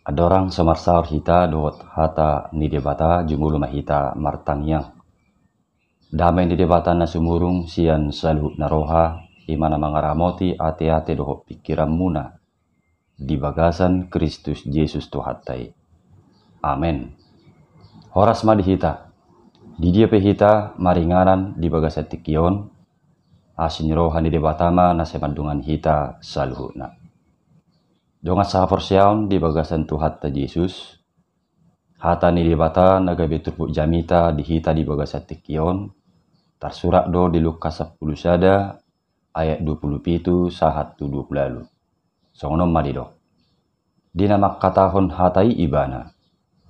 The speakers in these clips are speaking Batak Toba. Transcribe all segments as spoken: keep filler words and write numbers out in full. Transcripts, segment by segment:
Andorang so marsaor hita dohot hata ni Debata, jumolo ma hita martangiang. Dame ni Debata na sumurung sian saluhut na roha, i ma na mangaramoti ateate dohot pingkiranmuna di bagasan Kristus Jesus Tuhanta i. Amen. Horas ma di hita. Di dia pe hita maringanan di bagasan tingki on, asi ni roha ni Debata ma na sai mandongani hita saluhutna. Dongan sahaporseaon di bagasan Tuhanta Jesus, hata ni Debata na gabe turpuk jamita di hita di bagasan tingki on, tarsurat do di Lukas sampulu sada ayat dua pulu pitu sahat tu dua pulu ualu. Songon on ma didok. Di na mangkatahon hata i Ibana,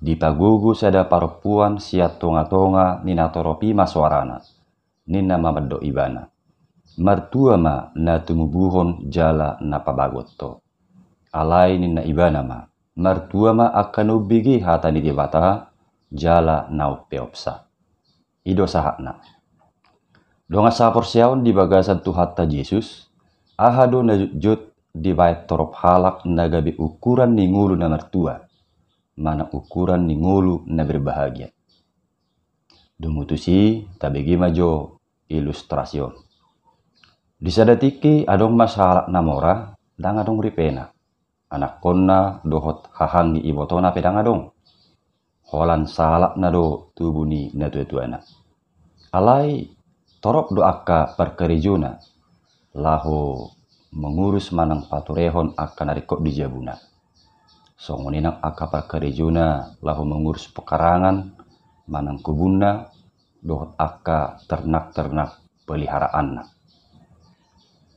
dipagogo sada parompuan sian tongatonga ni natorop i ma soarana. Ninna ma mandok Ibana, martua ma na tumubuhon jala na pabagot ho. Alai ninna Ibana ma, martua ma angka na umbege hata ni Debata jala na umpeopsa. I do sahatna. Dongan sahaporseaon di bagasan Tuhanta Jesus, aha do na jotjot dibaen torop halak na gabe ukuran ni ngolu na martua, manang ukuran ni ngolu na berbahagia? Domu tusi, tabege ma jo ilustrasi on. Di sada tingki adong ma sahalak na mora, ndang adong ripena. Anakkonna dohot haha ni ibotona pe ndang adong. Holan sahalakna do tubu ni natuatuana. Alai torop do angka parkarejona laho mangurus manang paturehon angka na ringkot di jabuna. Songon i nang angka parkarejona laho mangurus pekarangan manang kebunna dohot angka ternak-ternak peliharaanna.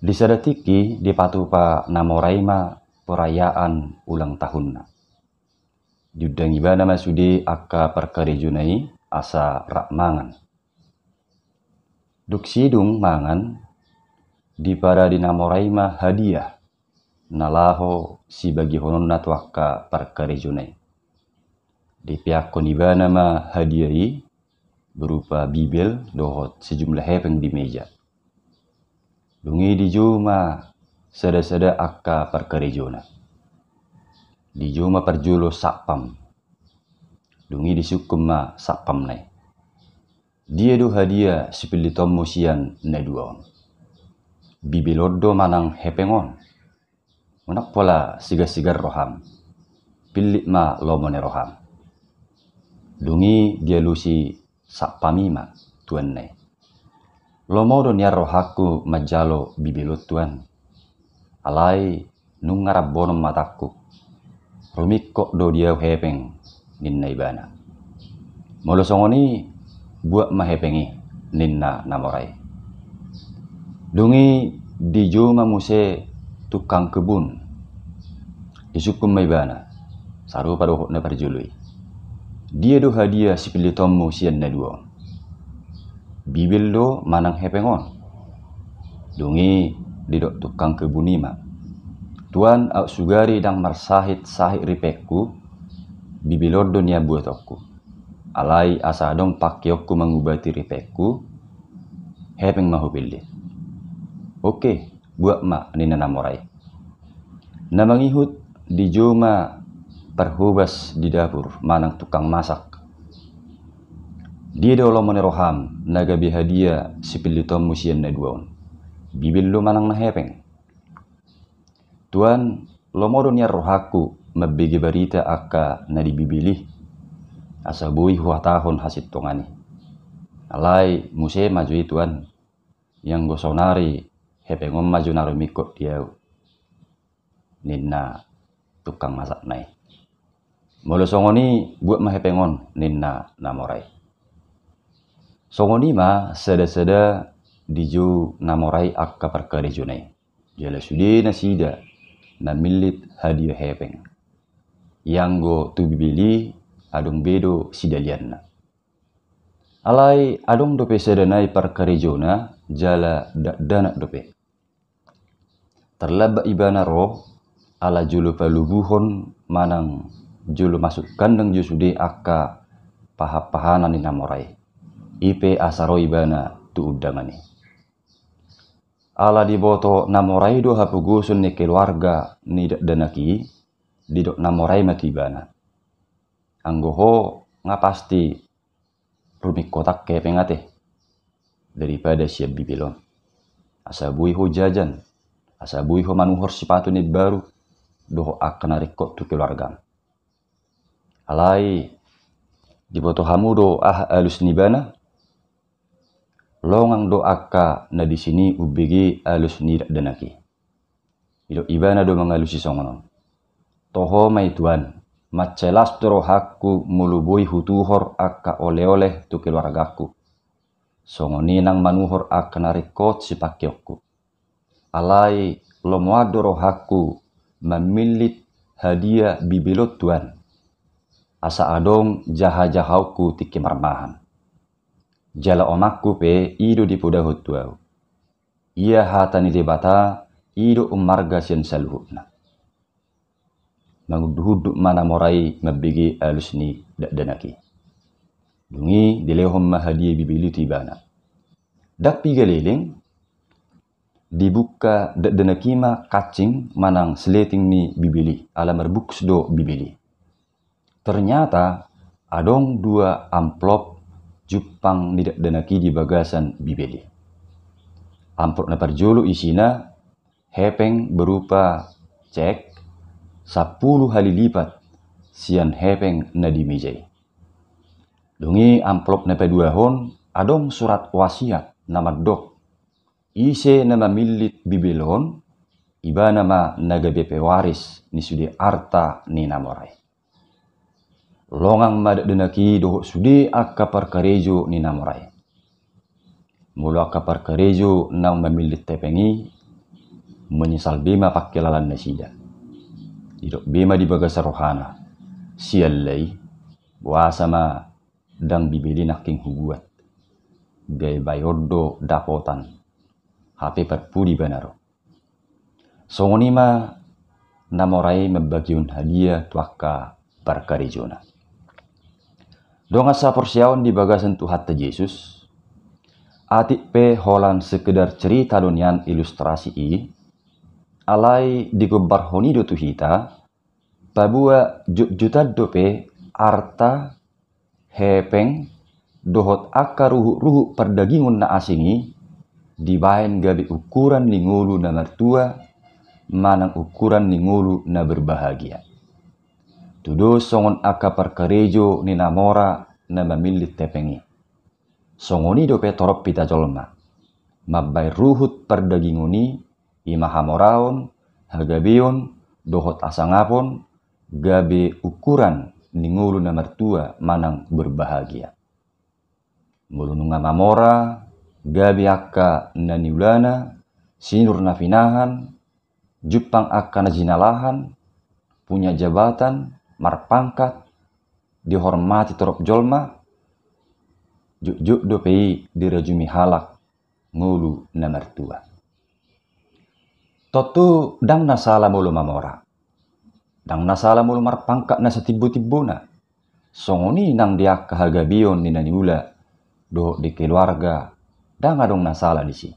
Di sada tingki dipatupa na mora i ma perayaan ulang tahunna. Diundang ibana ma sude angka parkarejona i asa rap mangan. Dung sidung mangan, diparade na mora i ma hadiah na laho sibagihononna tu angka parkarejona i. Dipeakkon ibana ma hadiah i berupa Bibel dohot sejumlah hepeng di meja. Dung i dijou ma sada-sada angka parkarejona. Dijou ma parjolo satpam. Dung i disungkun ma satpamna i. Dia do hadiah sipillitonmu sian na dua on? Bibel on do manang hepeng on? Unang pola sigar-sigar roham. Pillit ma lomo ni roham. Dung i dialusi satpam i ma tuanna i. Lomo do nian rohangku manjalo Bibel on tuan. Alai nunga rambonon matangku. Rumingkot do di au hepeng, ninna ibana. Molo songon i, buat ma hepeng i, ninna na mora i. Dung i dijou ma muse tukang kebun. Disungkun ma ibana, sarupa dohot na parjolo i. Dia do hadiah sipillitonmu sian na dua on? Bibel do manang hepeng on? Dung i didok tukang kebun i ma, tuan, aut sugari ndang marsahit-sahit ripengku, Bibel on do nian buatonku. Alai asa adong pangkeonku mangubati ripengku, hepeng ma hupillit. Oke, buat ma, ninna na mora i. Na mangihut dijou ma parhobas di dapur manang tukang masak. Dia do lomo ni roham na gabe hadiah sipillitonmu sian na dua on? Bibel do manang na hepeng? Tuan, lomo do nian rohangku mambege barita angka na di Bibel i, asa boi huhatahon hasintongan i. Alai muse ma jo i tuan, ianggo saonari hepeng on ma jo na rumingkot di au, ninna tukang masakna i. Molo songon i, buat ma hepeng on, ninna na mora i. Songon i ma sada-sada dijou na mora i angka parkarejona i. Jala sude nasida mamillit hadiah hepeng. Ianggo tu Bibel i adong be do sidalianna. Alai adong dope sada nai parkarejona jala dakdanak dope. Tarlambat ibana ro, ala jolo palubuhon manang jolo masuk kandang jo sude angka pahanpahanan ni na mora i. I pe asa ro ibana tu undangan i. Ala diboto na mora i do hapogoson ni keluarga ni dakdanak i, didok na mora i ma tu ibana: Anggo ho nga pasti rumingkot hepeng ate daripada sian Bibel on. Asa boi ho jajan, asa boi ho manuhor sipatu na imbaru dohot angka na ringkot tu keluargam. Alai diboto hamu do aha alus ni ibana? Longang do angka na disi umbege alus ni dakdanak i. Didok ibana do mangalusi songon on: Toho ma i Tuan, mansai las do rohangku molo boi hutuhor angka oleh-oleh tu keluargangku, songon i nang manuhor angka na ringkot sipangkeonku. Alai lomoan do rohangku mamillit hadia Bibel on Tuan, asa adong jaha-jahaonku tingki marmahan. Jala omakku pe i do dipodahon tu ahu. Ia hata ni Debata i do ummarga sian saluhutna. Mangunduk-unduk ma na mora i mambege alus ni dakdanak i. Dung i dilehon ma hadia Bibel i tu ibana. Dang piga leleng dibuka dakdanak i ma kancing manang sleting ni Bibel i, ala marbungkus do Bibel i. Ternyata adong dua amplop jumpang ni dakdanak i di bagasan Bibel i. Amplop na parjolo isina hepeng berupa cek sampulu hali lipat sian hepeng na di meja i. Dung i amplop na paduahon adong surat wasiat na mandok: Ise na mamillit Bibel on, ibana ma na gabe pewaris ni sude arta ni na mora i. Longang ma dakdanak i dohot sude angka parkarejo ni na mora i. Molo angka parkarejo naung mamillit hepeng i, menyesal be ma pangkilalaan nasida. Didok be ma di bagasan rohana: Siala i, boasa ma dang Bibel i nangkin hubuat? Gabe bahen do dapotan, hape parpudi ibana ro. Songon i ma na mora i mambagihon hadia tu angka parkarejona. Dongan saporseaon di bagasan Tuhanta Jesus, atik pe holan sekedar cerita do nian ilustrasi i, alai digombarhon i do tu hita, paboa jotjotan dope arta, hepeng, dohot angka ruhut-ruhut pardagingon na asing i dibahen gabe ukuran ni ngolu na martua manang ukuran ni ngolu na berbahagia. Tudos songon angka parkarejo ni na mora na mamillit hepeng i. Songon i dope torop hita jolma, mambahen ruhut pardagingon i, i ma hamoraon, hagabeon, dohot hasangapon, gabe ukuran ni ngolu na martua manang berbahagia. Molo nunga mamora, gabe angka na niulana, sinur na pinahan, jumpang angka na jinalahan, punya jabatan, marpangkat, dihormati torop jolma, jotjot dope i dirajumi halak ngolu na martua. Tontu ndang na sala molo mamora. Ndang na sala molo marpangkat na satimbo-timbona. Songon i nang di angka hagabeon ni na niula dohot di keluarga, ndang adong na sala disi.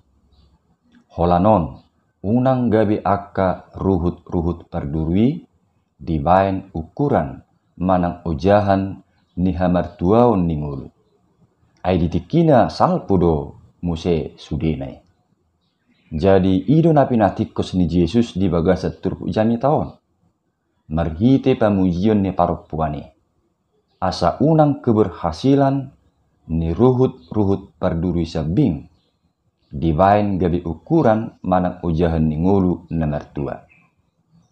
Holan on, unang gabe angka ruhut-ruhut parduru i dibaen ukuran manang ojahan ni hamartuaon ni ngolu. Ai di tingkina salpu do muse sudena i. Jadi i do na pinatikkos ni Jesus di bagasan turpuk jamita on marhite pamujion ni parompuan i, asa unang keberhasilan ni ruhut-ruhut parduru i sambing dibaen gabe ukuran manang ojahan ni ngolu na martua.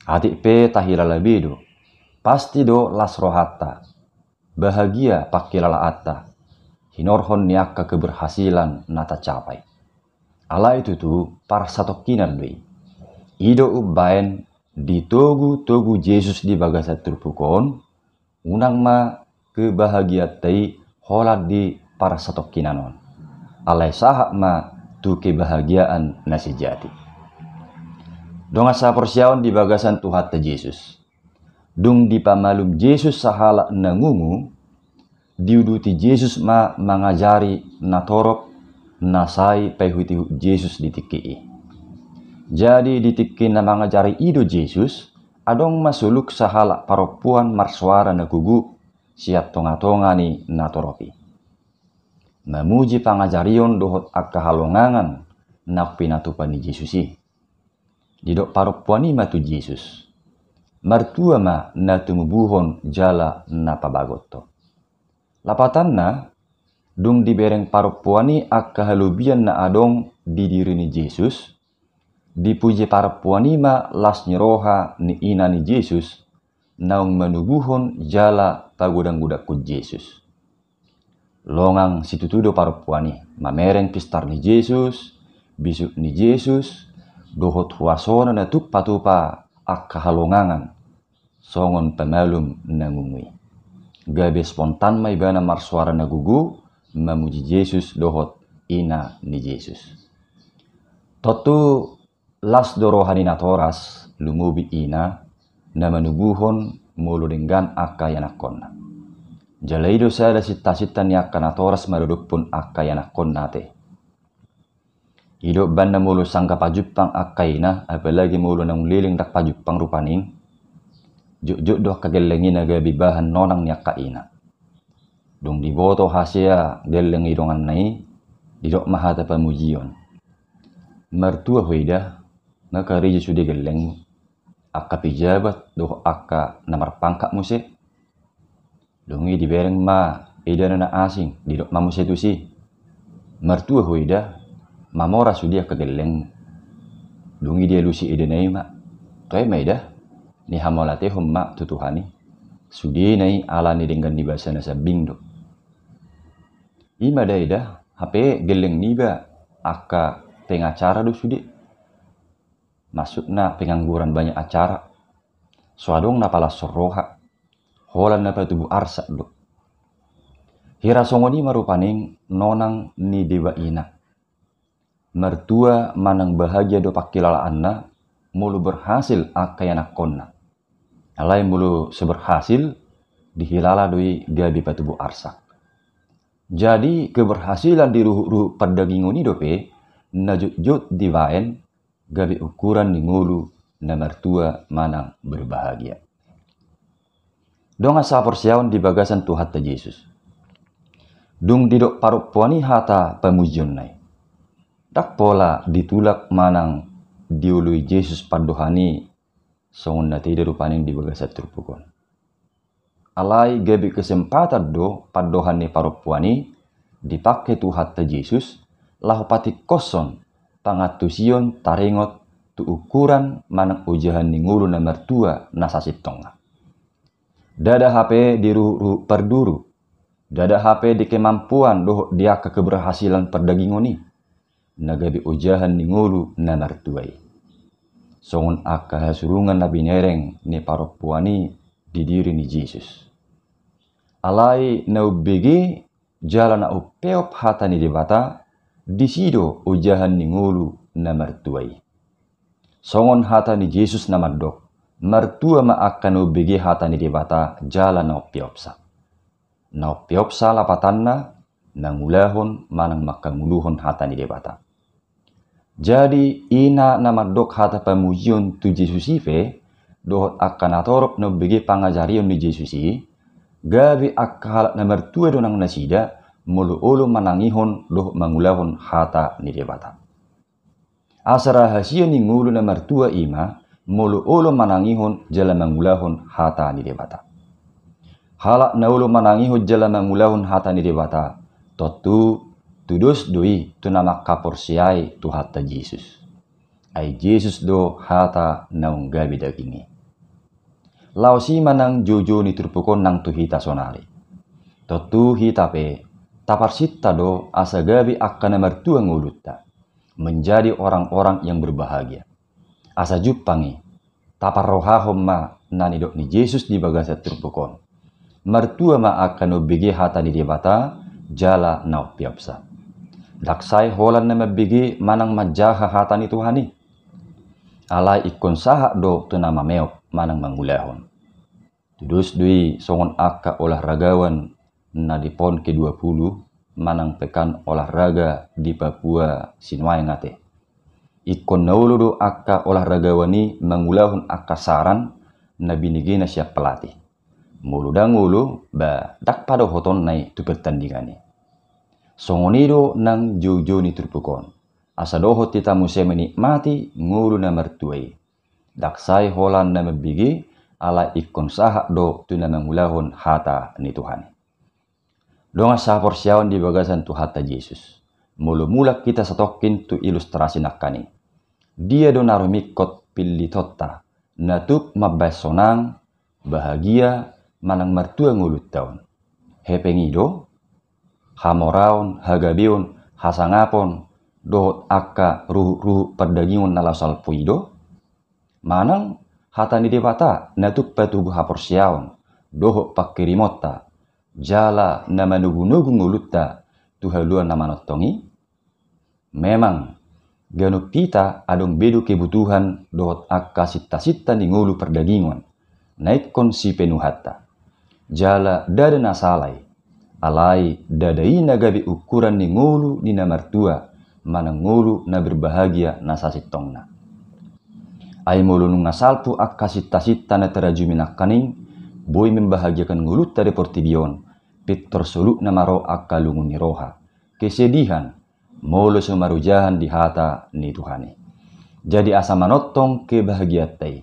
Atik pe tahilala be do, pasti do las rohanta, bahagia pangkilalaanta hinorhon ni angka keberhasilan na tacapai. Alai tutu parsatongkinan do i. I do umbaen ditogu-togu Jesus di bagasan turpuk on, unang ma kebahagiaanta i holan di parsatongkinan on. Alai sahat ma tu kebahagiaan na sejati. Dongan saporseaon di bagasan Tuhanta Jesus. Dung dipamalum Jesus sahalak na ngungu, diuduti Jesus ma mangajari natorop na sai paihut-ihut Jesus di tingki i. Jadi di tingki na mangajari i do Jesus, adong ma soluk sahalak parompuan marsoara na gogo sian tonga-tonga ni natorop i, mamuji pangajarion dohot angka halongangan na pinatupa ni Jesus i. Didok parompuan i ma tu Jesus: Martua ma na tumubuhon jala na pabagot ho. Lapatanna, dung dibereng parompuan i angka halobian na adong di diri ni Jesus, dipuji parompuan i ma las ni roha ni ina ni Jesus, naung manubuhon jala pagodang-godangkon Jesus. Longang situtu do parompuan i mamereng pistar ni Jesus, bisuk ni Jesus, dohot huasona na tuk patupa angka halongangan songon pamalum na ngungu i. Gabe spontan ma ibana marsoara na gogo mamuji Jesus dohot ina ni Jesus. Tontu las do roha ni natoras, lumobi ina na manubuhon molo denggan angka ianakkonna. Jala i do sada sinta-sinta ni angka natoras maradophon angka ianakkonna ate. I do umbahen na molo sanggah pajumpang angka ina, apalagi molo naung leleng ndang pajumpang rupani, jotjot do angka gelleng i na gabe bahan nonang ni angka ina. Dung diboto hasea gelleng i donganna i, didok ma hata pamujion: Martua ho, eda, nga karejo sude gellengmu. Angka pejabat dohot angka na marpangkat muse. Dung i dibereng ma edana na asing, didok ma muse tusi: Martua ho, eda, mamora sude angka gellengmu. Dung i dialusi edana i ma: Toe ma, eda, nihamauliatehon ma tu Tuhan i. Sudena i ala ni denggan ni basa na sambing do. I ma da, eda, hape gelleng niba angka pengacara do sude. Maksudna pengangguran banyak acara. So adong na palashon roha. Holan na patubu arsak do. Hira songon i ma rupani nonang ni deba ina. Martua manang bahagia do pangkilalaanna molo berhasil angka ianakkonna. Alai molo so berhasil, dihilala do i gabe patubu arsak. Jadi keberhasilan di ruhut-ruhut pardagingon i dope na jotjot dibaen gabe ukuran ni ngolu na martua manang berbahagia. Dongan sahaporseaon di bagasan Tuhanta Jesus, dung didok parompuan i hata pamujionna i, ndang pola ditulak manang dioloi Jesus pandohan i songon na taida rupani di bagasan turpuk on. Alai gabe kesempatan do pandohan ni parompuan i dipangke Tuhanta Jesus laho patingkoshon pangantusion taringot tu ukuran manang ojahan ni ngolu na martua na sasintongna. Ndada hape di ruhut-ruhut parduru, ndada hape di kemampuan dohot di angka keberhasilan pardagingon i, na gabe ojahan ni ngolu na martua i. Songon angka hasurungan na binereng ni parompuan i di diri ni Jesus. Alai na umbege jala na umpeop hata ni Debata, disi do ojahan ni ngolu na martua i. Songon hata ni Jesus na mandok, martua ma angka na umbege hata ni Debata jala na umpeopsa. Na umpeopsa lapatanna mangulahon manang mangkanguluhon hata ni Debata. Jadi ina na mandok hata pamujion tu Jesus i pe dohot angka natorop na umbege pangajarion ni Jesus i, gabe angka halak na martua do nang nasida molo olo manangihon dohot mangulahon hata ni Debata. Asa rahasia ni ngolu na martua i ma molo olo manangihon jala mangulahon hata ni Debata. Halak na olo manangihon jala mangulahon hata ni Debata, tontu tudos do i tu na mangkaporseai Tuhanta Jesus. Ai Jesus do hata naung gabe daging i. Laos i ma nang joujou ni turpuk on nang tu hita sonari. Tontu hita pe taparsinta do asa gabe angka na martua ngolunta, menjadi orang-orang yang berbahagia. Asa jumpang i, taparrohahon ma na nidok ni Jesus di bagasan turpuk on. Martua ma angka na umbege hata ni Debata jala na umpeopsa. Ndang sai holan na mambege manang manjaha hata ni Tuhan i. Alai ingkon sahat do tu na mameop manang mangulahon. Tudos do i songon angka olahragawan na di pon kedua puluh manang pekan olahraga di Papua sinuaeng ate. Ingkon na olo do angka olahragawan i mangulahon angka saran na binegena sian pelatih. Molo ndang olo, ba ndang padohotonna i tu pertandingan i. Songon i do nang joujou ni turpuk on. Asa dohot hita muse menikmati ngolu na martua i. Ndang sai holan na mambege, alai ingkon sahat do tu na mangulahon hata ni Tuhan i. Dongan sahaporseaon di bagasan Tuhanta Jesus. Molo mulak hita satongkin tu ilustrasi nangkaning i. Dia do na rumingkot pillitonta, na tuk mambahen sonang, bahagia, manang martua ngolunta on. Hepeng i do, hamoraon, hagabeon, hasangapon, dohot angka ruhut-ruhut pardagingon na laho salpu i do. Manang hata ni Debata na tuk patubu haporseaon, dohot pangkirimonta, jala na manogu-nogu ngolunta tu haluaon na manongtong i. Memang, ganup hita adong be do kebutuhan dohot angka sinta-sinta ni ngolu pardagingon, na ingkon sipenuhanta. Jala ndada na sala i, alai ndada i na gabe ukuran ni ngolu ni na martua, manang ngolu na berbahagia na sasintongna. Ai molo nunga salpu angka sinta-sinta na tarajumi nangkaning, boi membahagiakan ngolunta di portibi on, pintor soluk na maro angka lungun ni roha, kesedihan, molo so marojahan di hata ni Tuhan i. Jadi asa manongtong kebahagiaanta i.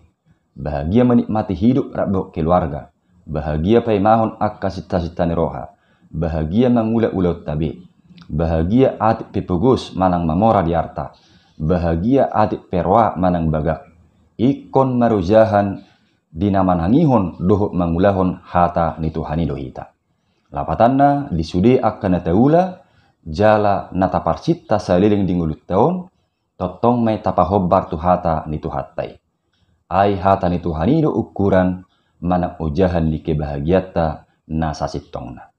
Bahagia menikmati hidup rap dohot keluarga. Bahagia paimahon angka sinta-sinta ni roha. Bahagia mangula ulaonta be. Bahagia atik pe pogos manang mamora di arta. Bahagia atik pe roa manang bagak. Ingkon marojahan di na manangihon dohot mangulahon hata ni Tuhan i do hita. Lapatanna, di sude angka na taula, jala na taparsinta saleleng di ngolunta on, tongtong ma i tapahombar tu hata ni Tuhanta i. Ai hata ni Tuhan i do ukuran, manang ojahan ni kebahagiaanta na sasintongna.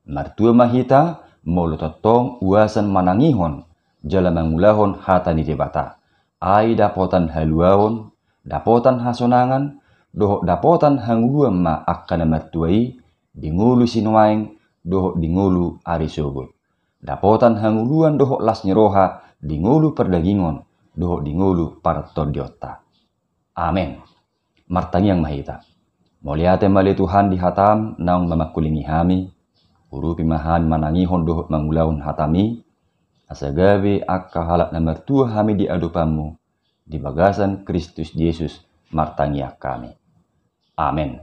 Martua ma hita, molo tongtong uasan manangihon, jala mangulahon hata ni Debata. Ai dapotan haluaon, dapotan hasonangan, dohot dapotan hangoluan ma angka na martua i, di ngolu sinuaeng, dohot di ngolu ari sogot. Dapotan hangoluan dohot las ni roha, di ngolu pardagingon, dohot di ngolu partondionta. Amen. Martangiang ma hita. Mauliate ma ale Tuhan di hatam naung mamangkulingi hami, urupi ma hami manangihon dohot mangulahon hatam i, asa gabe angka halak na martua hami di adopanmu, di bagasan Kristus Jesus martangiang hami. Amen.